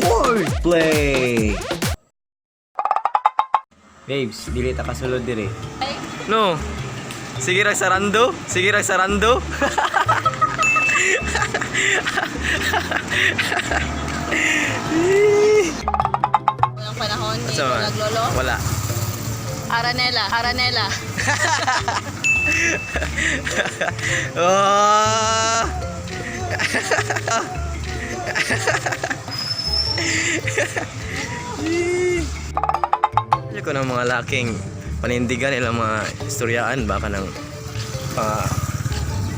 Wordplay! Babes, dili ta kasulod diri. No. Sige ra sarando, sige ra sarando. Walang panahon ni Asa man? Naglolo. Wala. Aranela, Aranela. Ah! Hindi ko ng mga laking panindigan ilang mga istoryaan baka ng mga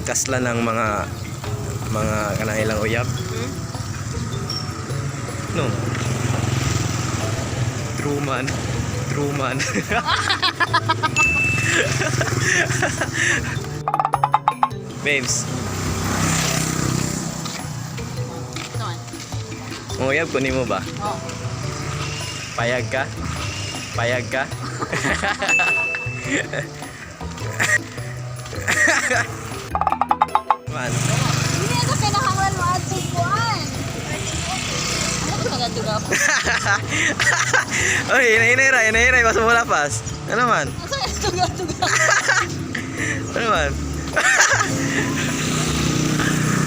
kasla ng mga kanang ilang uyab. No. Truman. Truman. Babes, Ito man. uyab ko nimo ba? Oh. Payag ka? Payag ka? Man, Hindi ako kinahanglan mo adto kuan. Ano ko nagadto ako? Oy, inahinay ra, inahinay, basta wala pas. Ano man? Asa adto adto? Ano man?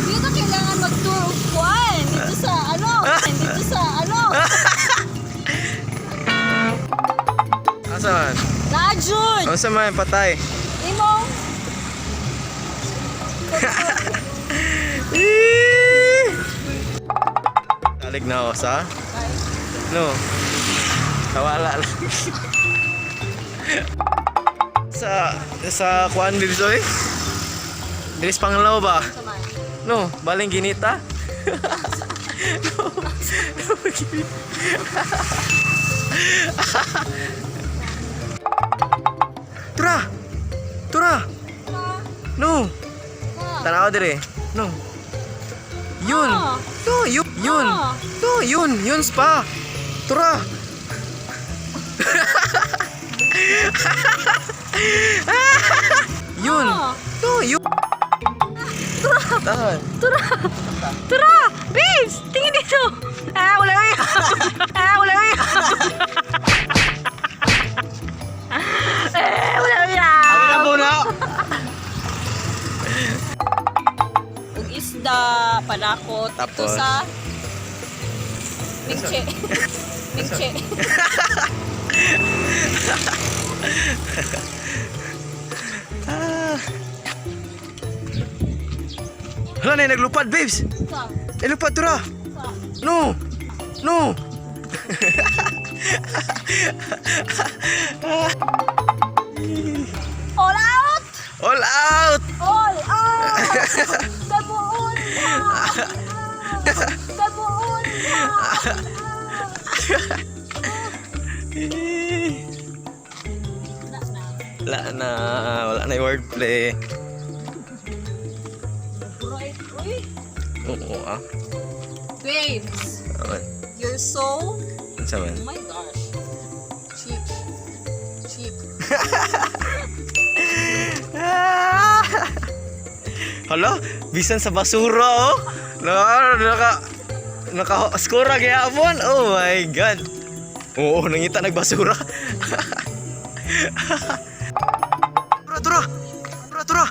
Hindi ko kailangan mag-tour og kuan dito sa ano, dito sa ano. Asa man? Najud. Asa man patay? Imong Talig na ako sa? No. Tawala lang. Sa kuan bibs oy? Diris panglaw ba? Sa man. No, baling ginita. No. No, ginita. Tura! Tura! No! Tanaw dire. No. Yun. Ah. No, yun. Yun. Ah. No, yun. Yun spa. Tura. Yun. Ah. No, yun. Tura. Tahan. Tura! Tura! Babes! Tingin dito! Ah, wala ko. Ah, wala ko. Eh, wala ko. Ano na po na? Ug isda, panakot. Tapos? Ito sa Mingche. Mingche. Ah. Hala na, naglupad, babes. Sa. Naglupad, tura. Sa. No. No. All out! All out. All out! The moon! The moon! Wala na. Wala na yung wordplay. Bright, uy. Oo ah. Babes, Aman. you're so. Unsa man? Oh my gosh. Cheap. Cheap. Ah! Hala, bisan sa basura oh. Naka naka naka score gyapon. Oh my God. Oo, nangita nagbasura. Tura, tura. Tura, tura.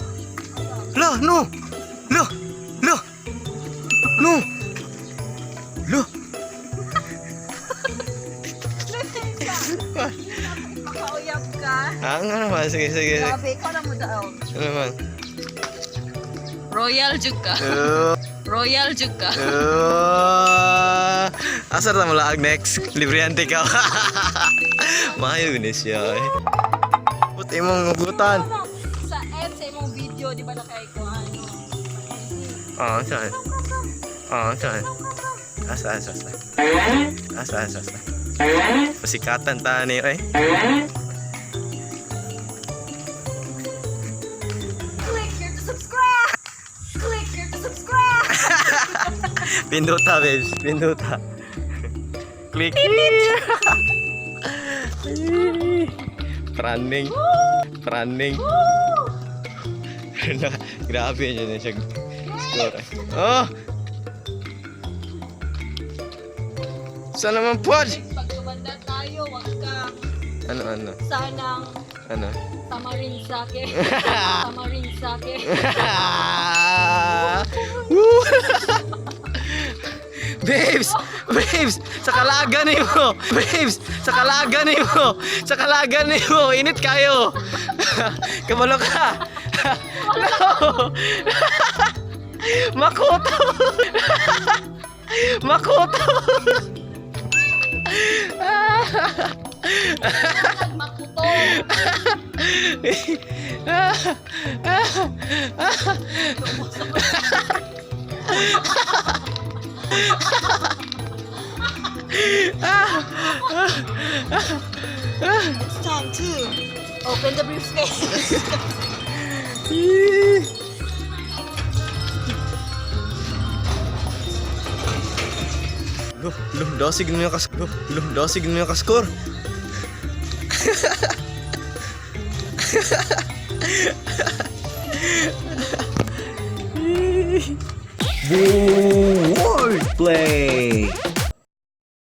La, no. La. La. No. La. Makauyab ka. Ah, nga naman. Sige, sige, sige. Grabe, ikaw na mo daw. Ano naman? Royal jug ka. Royal jug ka. Asa ta mo laag next? Librehante ka. Maayo ni siya eh. Put imong ugutan. Sa end sa imong video, di ba na kay ko ano? Ah, saan? Ah, saan? Asa, asa, asa. Asa, asa, asa. Pasikatan ta ni eh. Click here to subscribe! Click here to subscribe! Pinduta, babes. Pinduta. Click here. Running. Running. Grabe yun na siya. Score. Oh! Sana man pod. Pag tumanda tayo, wag kang Ano, ano? sanang Ano? tamarin sa akin. Tamarin sa akin. Woo! Babes! Babes! Sa kalaga nimo! Babes! Sa kalaga nimo! Sa kalaga nimo! Init kayo! Kabalo ka! No! Makoto! Makoto! Makuto. It's time to open the briefcase. Loh, loh, dasig na kas, loh, loh, dasig na ka-score. Word play.